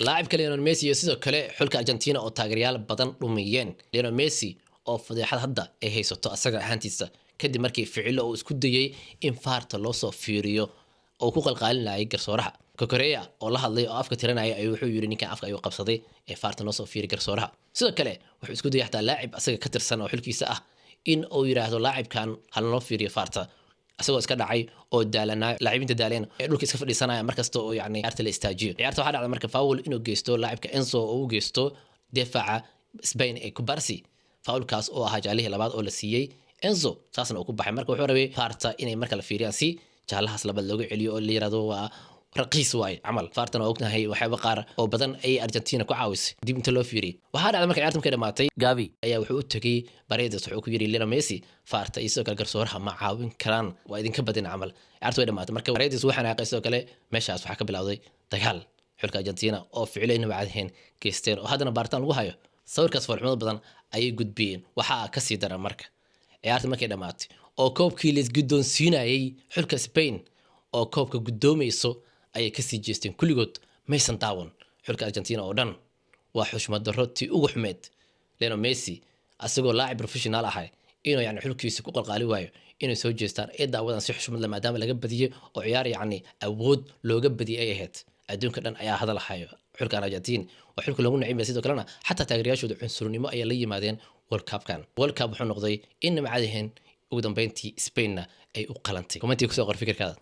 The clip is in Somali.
Laacibka Lionel Messi iyo sidoo kale xulka Argentina oo taageerayaal badan dhumiyeen. Lionel Messi oo fadeexad hadda ay haysato asaga ahaantiisa, kadib markii ficilo uu isku dayey in VAR-ta loo soo fiiriyo oo ku qalqaalinayay garsooraha. Kokoreya oo la hadlay oo afka tiranaya ayuu wuxuu yiri, "Ninkan afka ayuu qabsaday ee VAR-ta noo soo fiiri, garsooraha." Sidoo kale wuxuu isku dayay xataa laacib asaga ka tirsan oo xulkiisa ah in uu yiraahdo, "Laacibkan halanoo fiiriyo VAR-ta," asagoo iska dhacay oo daalanaa, laacibiinta daaleen ee dhulka iska fadhiisanaya markasta oo yani ciyaarta la istaajiyo. Ciyaarta waxaa dhacda marka foul inuu geysto laacibka Enzo oo u geysto difaaca Spain ee Cubarsi, foulkaas oo ahaa jaalihii labaad oo la siiyey Enzo, saasna uu ku baxay. Marka wuxuu rabay VAR-ta inay marka la fiiriyaan si jaalahaas labaad looga celiyo oo la yirahdo waa raqiis waay camal. VAR-tana waa ognahay waxyaaba qaar oo badan ayay Argentina ku caawisay dib inta loo fiiriyey. Waxaa dhacday marka ciyaarta markay dhamaatay, Gavi ayaa wuxuu u tegey Paredes, wuxuu ku yidhi, "Lionel Messi VAR-ta iyo sidoo kale garsooraha ma caawin karaan, waa idinka badin camal." Ciyaarta way dhamaatay marka Paredes wuu xanaaqay. Sidoo kale meeshaas waxaa ka bilowday dagaal xulka Argentina oo ficilo inaba cadheen geysteen oo haddana baaritaan lagu hayo. Sawirkaas foolxumada badan ayay gudbiyeen. Waxaa kasii daran marka ciyaarta markay dhamaatay oo koobkii la isguddoonsiinayay, xulka Spain oo koobka guddoomayso ayay kasii jeesteen kulligood, maysan daawan xulka Argentina oo dhan. Waa xushmad darro tii ugu xumeed. Lionel Messi asagoo laacib professional ahay inuu yani xulkiisa ku qalqaali waayo inay soo jeestaan ee daawadaan si xushmad leh, maadaama laga badiyey oo ciyaar yacni awood looga badiyey ay ahayd. Adduunka dhan ayaa hadal hayo xulkan Argentin waa xulka loogu nacib yahay. Sidoo kalena xataa taageerayaashooda cunsurnimo ayaa la yimaadeen World Cupkan. World Cup wuxuu noqday in nimcadaheen ugu dambeyntii Spainna ay u qalantay. Commentiga kusoo qor fikirkaada.